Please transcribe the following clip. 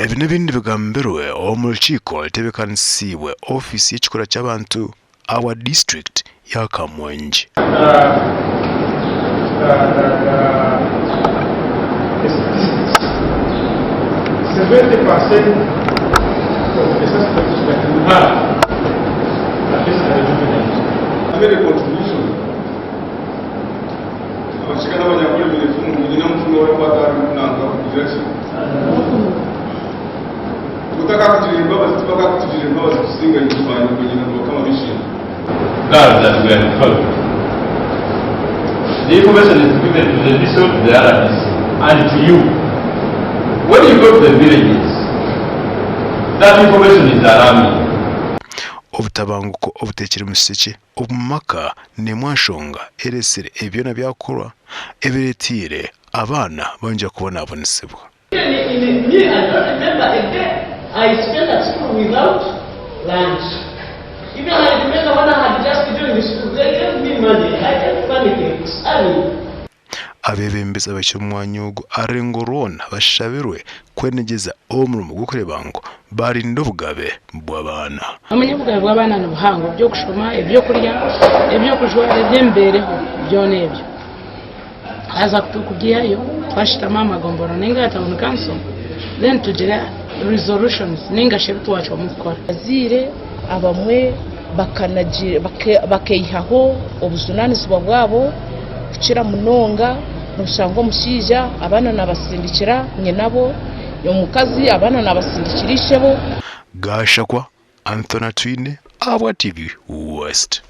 Ebi n'ebindi bigambirwe omu rukiiko orutebeekanisiibwe ofiisi y'ekikura ky'abantu ahabwa disiturikiti ya Kamwengye. Girls that were involved. The information is given to the DCO, to the RDC, and to you. When you go to the villages, that information is alarming. Obutabanguko obuteekire omu Omu maka n'emwe aha nshonga eretsire ebi byona byakorwa ebireteire abaana bangye kubonabonesibwa. Abeebembezi abahikire omu mwanya ogu aha rurengo rwona bashabirwe kwenegyeza omurimo gw'okureeba ngu baarinda obugabe bw'abaana. Omanya obugabe bw'abaana ni buhango, eby'okushoma, eby'okurya, eby'okujwara, eby'emibeereho byona ebyo. Haza ku turikubyihayo twashutama aha magombolola ninga aha tawuni kanso then tugira resolutions ninga shi ebi twacwamu kukora. Abazaire abamwe bakaihaho obujunaanizibwa bwabo kukira munonga noshanga omushaija abaana nabasindikira nyinabo, omukazi abaana nabasindikira ishebo. Gashakwa Anthony Atwine ahabwa TV West.